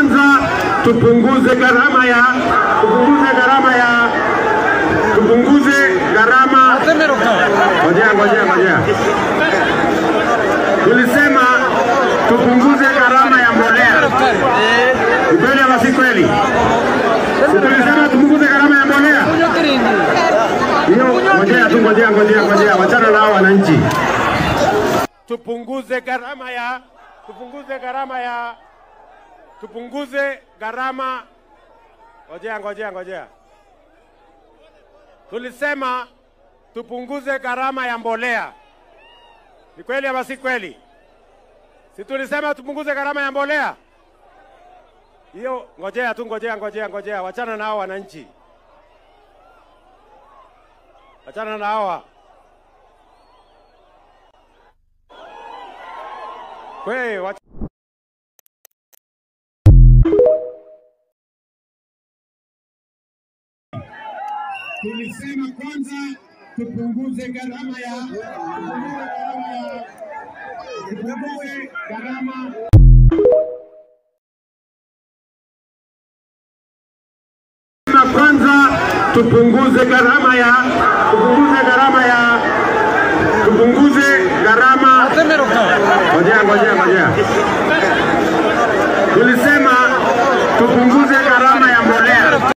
kwanza tupunguze gharama ya tupunguze gharama. Ngoja. Tulisema tupunguze gharama ya mbolea. Kweli ama si kweli? Tulisema tupunguze gharama ya mbolea. Hiyo ngojea, wachana na hao wananchi. Tupunguze gharama ya tupunguze gharama. Ngojea. Tulisema tupunguze gharama ya mbolea. Ni kweli ama si kweli? Si tulisema tupunguze gharama ya mbolea? Hiyo ngojea, wachana na hao wananchi. Wachana na hawa. Wewe tulisema kwanza tupunguze gharama ya tupunguze gharama. Kwanza tupunguze gharama ya tupunguze gharama. Ngojea.